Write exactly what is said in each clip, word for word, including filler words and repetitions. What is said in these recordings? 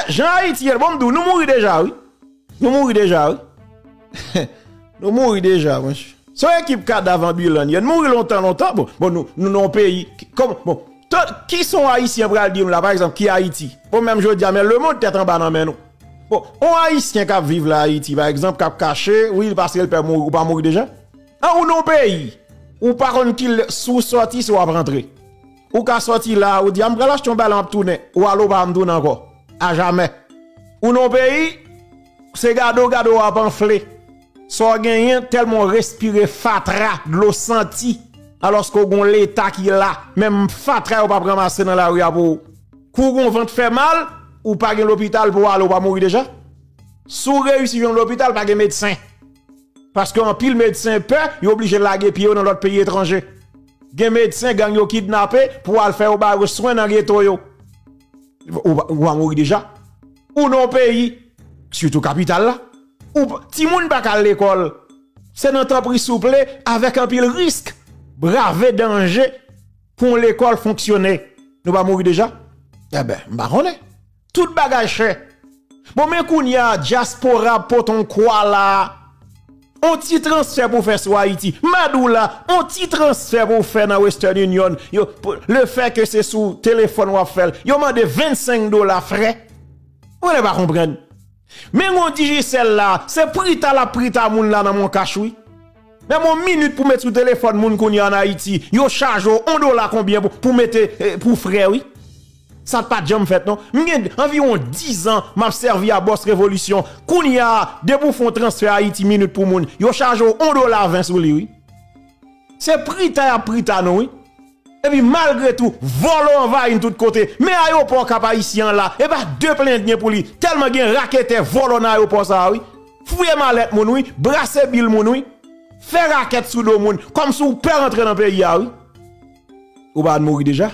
Jan Ayiti ye, bon, m di w, nou mouri deja, wi. Nou mouri deja, wi. Nou mouri deja, monchè. Se yon ekip kadav anbilan n ye. Nou mouri lontan, lontan. Bon, bon, nou, nou nan yon peyi. Kòm, bon, ki son Ayisyen pral di m la, pa egzanp, ki Ayiti? Bon, menm jodi a, men lemonn tèt anba nan men nou. Bon, yon Ayisyen k ap viv la Ayiti, pa egzanp, k ap kache, wi, paske l pè mouri, ou pa mouri deja? An, ou nan yon peyi, ou pa konn ki lè, si w sòti, si w ap rantre. Ou ka sòti la, ou di, a, m pral achte yon bagay la, m ap tounen. Ou ale, ou pa janm tounen ankò. A jamè. Ou nan yon peyi, se gade w, gade w ap anfle. Sa w genyen, tèlman w respire fatra, dlo santi, alòske w gen yon Leta ki la, menm fatra yo p ap ranmase nan lari a pou ou. Kou w gen yon vant fè mal, ou pa gen lopital pou w ale, ou pa mouri deja? Si w reyisi jwenn lopital, pa gen medsen. Paske anpil medsen pè, yo oblije lage pye yo nan lòt peyi etranje. Gen medsen, gang yo kidnape pou al fè yo ba yo swen nan geto yo. Ou pa, ou pa mouri deja? Ou nan yon peyi, sitou kapital la, ou pa, timoun pa ka al lekòl. Se nan tanpri souple, avèk anpil risk, brave danje pou yon lekòl fonksyone. Nou pa mouri deja? Enben, m pa konnen. Tout bagay chè. Bon, men kounye a, dyaspora pote yon kwa la. On ti transfè pou fè sou Ayiti. M a di w la, on ti transfè pou fè nan Western Union. Yo, pou, le fè ke se sou telefòn w ap fè l. Yo mande vennsenk dola frè. Mwen pa konprann. Men yon Digicel la, se prita l ap prita moun la nan Moncash, wi. Menm yon minit pou met sou telefòn moun kounye a an Ayiti, yo chaje w yon dola konbyen pou, pou mete, eh, pou frè, wi. Sa t pa t janm fèt, non. M gen anviwon diz an m ap sèvi a Boss Revolution. Kounye a, depi w fè yon transfè Ayiti minit pou moun, yo chaje w yon dola ven sou li, wi. Se prita y ap prita nou, wi. Epi malgre tou, vòlò anvayi n tout kote. Men ayewopò Kap Ayisyen an la, e pa de plen n gen pou li. Tèlman gen raketè vòlò nan ayewopò sa a, wi. Fouye malèt moun, wi. Brase bil moun, wi. Fè rakèt sou do moun. Kòmsi w pè rantre nan peyi a, wi. Ou pa mouri deja?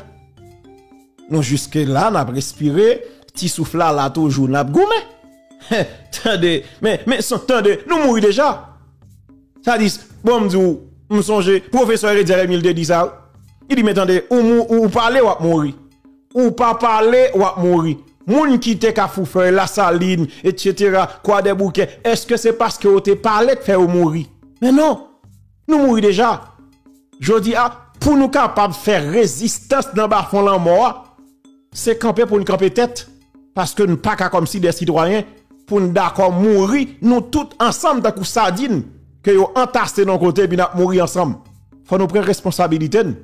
Nou jiske la, n ap respire, ti souf la la toujou, n ap goumen. Tande, men, men, san, tande, nou mouri deja. Sa di, bon, m di w, m sonje, pwofesè Heredier Emile te di sa, wi. Li di, men tande, ou, mou, ou pale, w ap mouri. Ou pa pale, w ap mouri. Moun ki te Kafoufèy, Lasalin, etsetera, Kwadèboukè, èske se paske yo te pale k fè yo mouri? Men non, nou mouri deja. Jodi a, pou nou kapab fè rezistans nan bafon lanmò a, se kanpe pou n kanpe tèt, paske n pa ka kòmsi de sitwayen pou n dakò mouri, nou tout ansanm tankou sadin ke yo antase nan kote epi n ap mouri ansanm. Fò nou pran responsabilite n.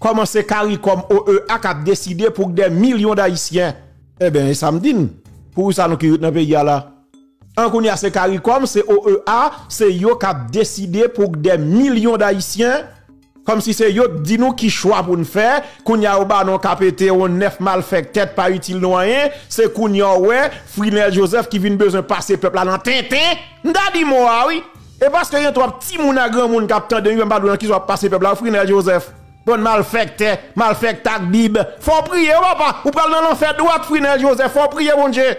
Kòman se CARICOM O E A k ap deside pou de milyon d Ayisyen? Enben, e sa m di n. Poukisa nou ki ret nan peyi a la? An kounye a se CARICOM, se O E A, se yo k ap deside pou de milyon d Ayisyen. Kòmsi se yo k di nou ki chwa pou n fè. Kounye a yo ba nou K P T, yon nèf malfèktè, t pa itil nou anyen. Se kounye a w wè Frinel Joseph ki vin bezwen pase pèp la nan tenten. M ta di mo a, wi. E paske gen twòp timoun ak granmoun k ap tande, wi, m pa dwe nan kisa w ap pase pèp la, Frinel Joseph. Bann malfèktè, malfèktè ak Bib. Fò w priye, wi, papa. Ou pral nan lanfè dwat, Frinel Joseph. Fò w priye Bondye.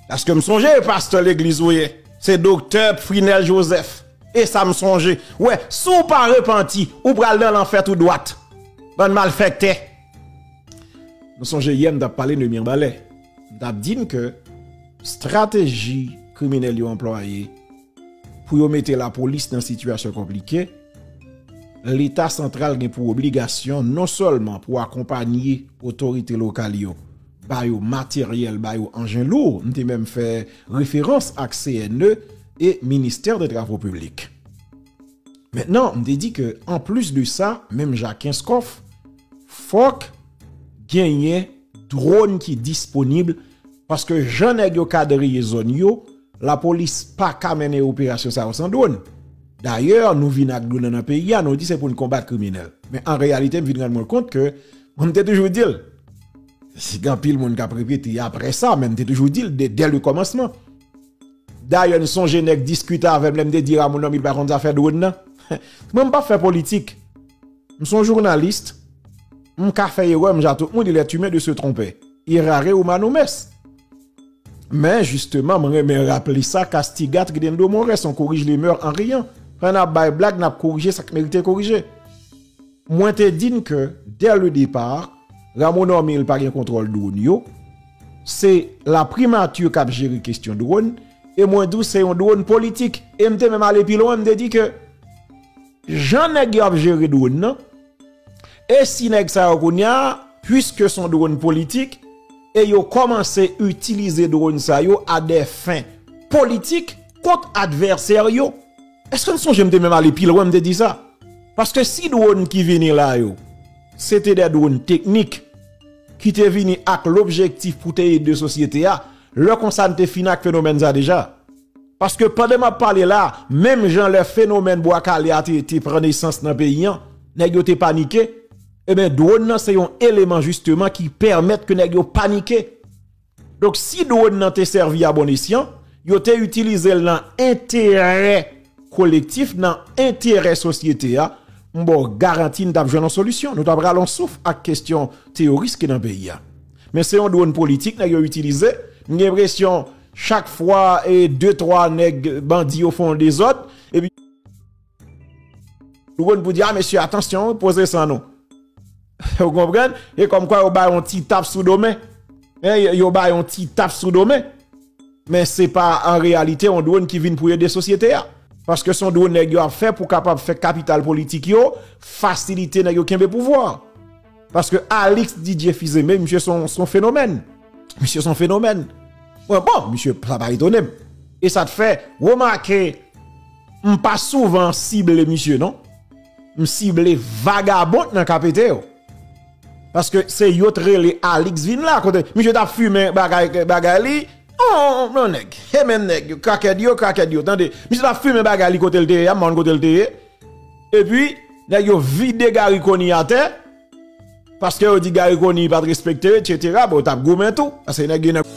Paske m sonje e pastè legliz ou ye. Se doktè Frinel Joseph. E sa m sonje. Wè, si w pa repanti, ou pral nan lanfè tou dwat. Bann malfèktè. Nou sonje yè m t ap pale de Mirbalè. M t ap di n ke estrateji kriminèl yo anplwaye pou yo mete lapolis nan sitiyasyon konplike, Leta santral gen pou obligasyon non sèlman pou akonpanye otorite lokal yo, ba yo materyèl, ba yo anjen lou, m te menm fè referans ak C N E e Ministè de Travo Piblik. Mentnan, m te di ke, anplis de sa, menm jan Kenskòf, fòk genyen dwòn ki disponib, paske jan nèg yo kadreye zòn yo, lapolis pa ka mennen operasyon sa yo san dwòn. Dayè, nou vin ak dwòn nan, nan peyi a, nou di se pou n konbat kriminèl. Men an reyalite, m vin rann mwen kont ke, bon, m te toujou di l, si gen anpil moun k ap repete apre sa, men m te toujou di l dè, dè le kòmansman. Dayè, n sonje nèg diskite avè m lè m te di Rameau Normil pa konn zafè dwòn nan. Mwen, m p ap fè politik. M se yon jounalis, m ka fè erè, m ja tout moun, il est humain de se tromper. Errare humanum est. Men, jisteman, m renmen raple sa, castigat ridendo mores, on corrige les mœurs en riant. Pandan n ap bay blag, n ap korije sa k merite korije. Mwen te di n ke, dès le départ, Rameau Normil pa gen kontwòl dwòn yo. se la primati k ap jere kesyon dwòn, e mwen di w se yon dwòn politik. E m te menm ale pi lwen, m te di ke jan nèg yo ap jere dwòn nan, e si nèg sa yo kounye a, pwiske se yon dwòn politik, e yo kòmanse itilize dwòn sa yo a de fen politik kont advèsè yo. Èske n sonje m te menm ale pi lwen, m te di sa? Paske si dwòn ki vini la yo, se te de dwòn teknik, ki te vini ak lobjektif pou te ede sosyete a, lè konsa n te fini ak fenomèn sa deja. Paske pandan m ap pale la, menm jan lè fenomèn Bwa Kale a te, te pran nesans nan peyi an, nèg yo te panike, ebyen, dwòn nan se yon eleman jisteman ki pèmèt ke nèg yo panike. Donk, si dwòn nan te sèvi a bon esyan, yo te itilize l nan enterè kolektif, nan enterè sosyete a, m ba w garanti n t ap jwenn yon solisyon. Nou t ap rale yon souf ak kesyon teyoris ki nan peyi a. Men se yon dwòn politik nèg yo itilize. M gen enpresyon, chak fwa e de twa nèg bandi yo fè yon dezòd, epi nou konn pou di, a, mesye, atansyon, poze san nou. Ou konprann? E kòmkwa yo bay yon ti tap sou do men. Hein, yo, yo bay yon ti tap sou do men. Men se pa an reyalite yon dwòn ki vin pou ede sosyete a. Paske se yon dwòn nèg yo ap fè pou kapab fè kapital politik yo, fasilite nèg yo kenbe pouvwa. Paske Alix Didier Fils-Aimé, misye se yon, se yon fenomèn. Misye se yon fenomèn. Mwen, bon, misye, sa pa etone m. E sa t fè, remake, m pa souvan sible misye, non. M sible vagabon nan K P T yo. Paske se yo t rele Alix vin la, kote misye t ap fimen bagay, bagay li. Oh, non, nèg. E menm nèg yo, crackhead yo, crackhead yo, tande. Misye t ap fimen bagay li kote l te ye a, m pa konn kote l te ye. Epi, nèg yo vide Garry Conille atè, paske yo di Garry Conille pa t respekte yo, etsetera. Bon, yo t ap goumen tou, paske nèg yo nan